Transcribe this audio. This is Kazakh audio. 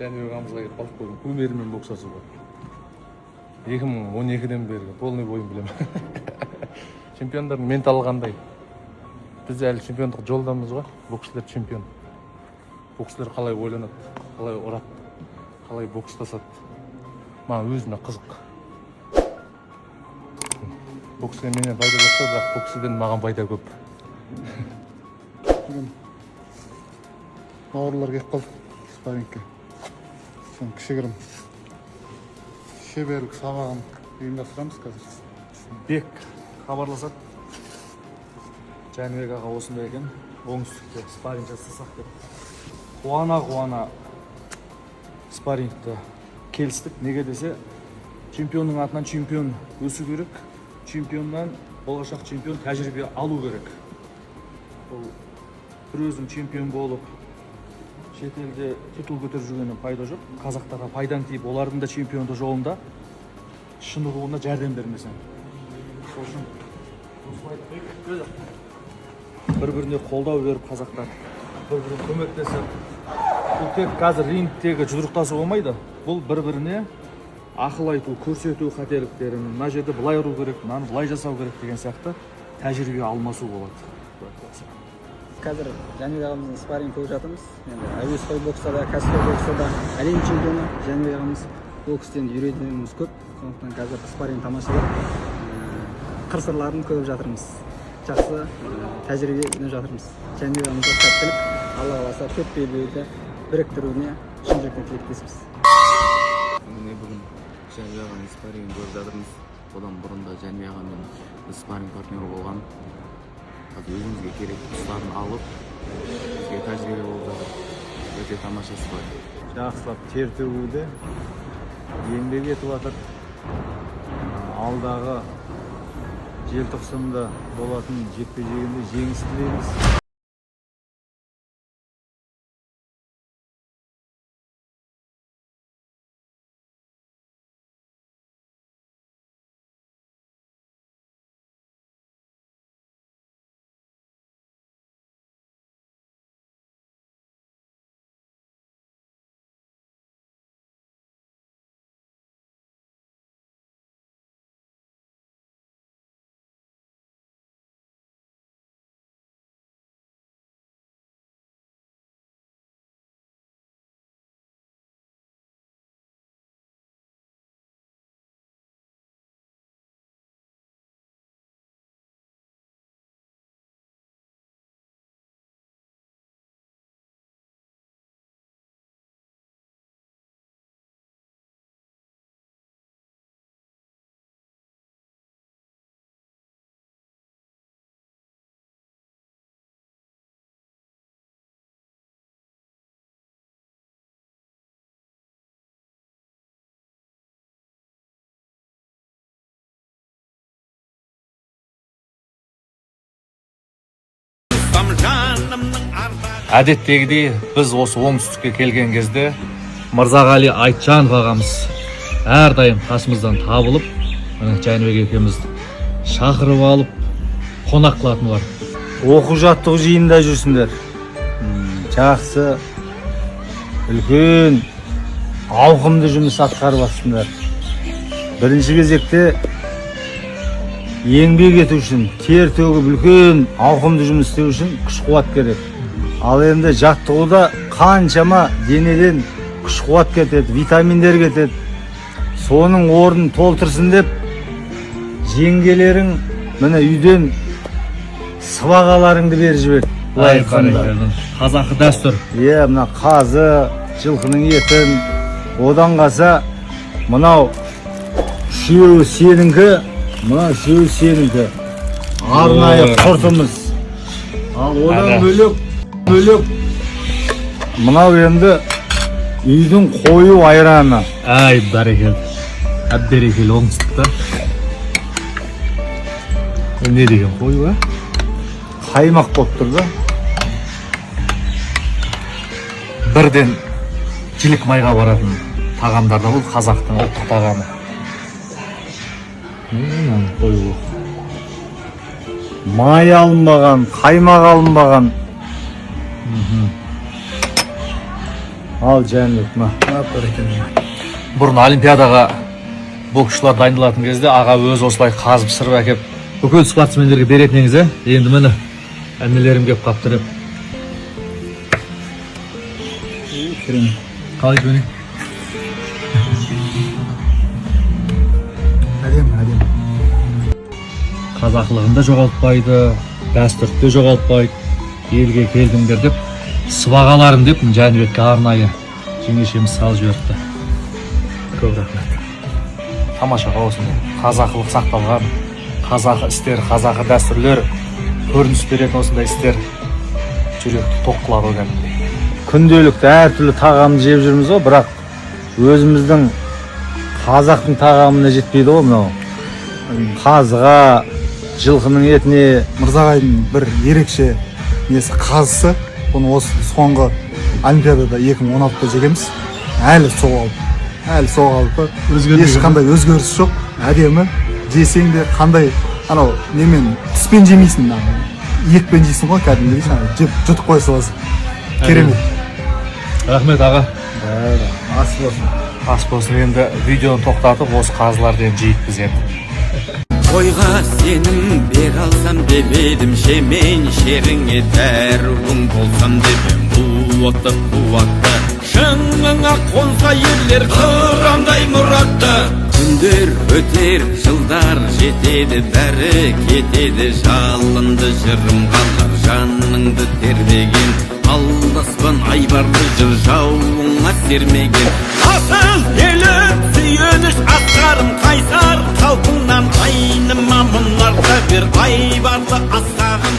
Жәнібек ағамызға келіп қалдық бүгін кумиріммен бокстасуға. 2012-ден бергі полный бойын білемін. Чемпиондардың менталы қандай? Біз әлі чемпиондық жолдамыз ғой. Боксшылар чемпион. Боксшылар қалай ойланады, қалай ұрады, қалай бокстасады. Маған өзіме қызық. Бокстен менен пайда жоқ та, бірақ бокстен маған пайда көп. Бүгін бауырлар келіп қалды спаррингке. Соны кішігірім шеберлік сабағын ұйымдастырамыз қазір. Бек хабарласады, Жәнібек аға осындай екен, оңтүстікте спарринг жасасақ деп. Қуана қуана спаррингті келістік. Неге десе, чемпионның атынан чемпион өсу керек, чемпионнан болашақ чемпион тәжірибе алу керек. Ол бір өзің чемпион болып, шетелде титул көтеріп жүргеннен пайда жоқ, қазақтарға пайдаң тиіп, олардың да чемпиондық жолында шынығуына жәрдем бермесең. Сол үшін осылай бір біріне қолдау беріп, қазақтар бір біріне көмектесіп, бұл тек қазір рингтегі жұдырықтасу болмайды, бұл бір біріне ақыл айту, көрсету қателіктерін, мына жерде былай ұру керек, мынаны былай жасау керек деген сияқты тәжірибе алмасу болады. Құдай қаласа. Қазір Жәнібек ағамыздың спарринг көріп жатырмыз. Енді әуесқой бокста да, кәсіпқой бокста да әлем чемпионы Жәнібек ағамыз. Ол кісіден үйренеріміз көп, сондықтан қазір спарринг тамашалап, қыр сырларын көріп жатырмыз, жақсы тәжірибе жинап жатырмыз. Жәнібек ағамызға сәттілік, Алла қаласа, төрт белбеуді біріктіруіне шын жүректен тілектеспіз. Міне, бүгін Жәнібек ағаның спаррингін көріп жатырмыз. Одан бұрын да Жәнібек ағамен біз спарринг партнер болған. Қазір өзімізге керек тұстарын алып, бізге тәжірибе болып жатыр. Өте тамаша спарринг. Жақсылап тер төгуде, еңбек етіп жатыр. Алдағы желтоқсанда болатын жекпе жегінде жеңіс тілейміз. Әдеттегідей біз осы оңтүстікке келген кезде Мырзағали Айтжанов ағамыз әрдайым қасымыздан табылып, міне, Жәнібек екеумізді шақырып алып, қонақ қылатыны бар. Оқу жаттығу жиынында жүрсіңдер. Жақсы, үлкен ауқымды жұмыс атқарып жатсыңдар. Бірінші кезекте еңбек ету үшін, тер төгіп, үлкен ауқымды жұмыс істеу үшін күш қуат керек. Ал енді жаттығуда қаншама денеден күш қуат кетеді, витаминдер кетеді. Соның орнын толтырсын деп жеңгелерің, міне, үйден сыбағаларыңды беріп жіберді, былай айтқанда. Қазақы дәстүр. Иә, мына қазы, жылқының етін, одан қалса мынау үшеуі сенікі, мына үшеуі сенікі. Арнайы Ой. құртымыз. Ал одан Ага. бөлек мынау енді үйдің қою айраны. Әй, бәрекелді, әбберекелі! Оңтүстікті не деген қою, а? Қаймақ болып тұр да. Бірден жілік майға баратын тағамдар да, бұл қазақтың ұлттық тағамы. Қою. Май алынбаған, қаймақ алынбаған. Ал, Жәнібек, мына. Бұрын олимпиадаға боксшылар дайындалатын кезде аға өзі осылай қазы пісіріп әкеп, бүкіл спортсмендерге беретін едіңіз, иә. Енді, міне, інілерім келіп қалыпты деп. Керемет. Қалай, көне? Әдемі, әдемі. Қазақылығын да жоғалтпайды, дәстүрді де жоғалтпайды. Елге келдіңдер деп, сыбағаларым деп, Жәнібекке арнайы жеңешеміз салып жіберіпті. Көп рахмет. Тамаша ғой, осындай қазақылық сақталған, қазақы істер, қазақы дәстүрлер көрініс беретін осындай істер жүректі тоқ қылады ғой кәдімгідей. Күнделікті әртүрлі тағамды жеп жүрміз ғой, бірақ өзіміздің қазақтың тағамына жетпейді ғой мынау қазыға, жылқының етіне. Мырзағайдың бір ерекше несі – қазысы. Бұны осы соңғы олимпиадада 2016-да жегенбіз. Әлі сол қалпы, әлі сол қалпы, ешқандай өзгеріс жоқ. Әдемі. Жесең де, қандай анау немен, тіспен жемейсің, ана иекпен жейсің ғой кәдімгідей, ана жеп, жұтып қоя саласың. Керемет. Рахмет, аға. Ас болсын. Ас болсын. Енді видеоны тоқтатып, осы қазыларды енді жейік біз енді. Тойға сенім бере алсам деп едім, шемен шеріңе дәруің болсам деп ем. Қуатты, қуатты шыңыңа қонса ерлер қырандай мұратты. Күндер өтер, жылдар жетеді, бәрі кетеді, жалынды жырым қалар жаныңды тербеген. Алдаспан айбарлы жыр жауыңа сермеген. Асыл елім, сүйеніш асқарым, қайсар қалпыңнан айныма, мұнарда бер айбарлы асқағым.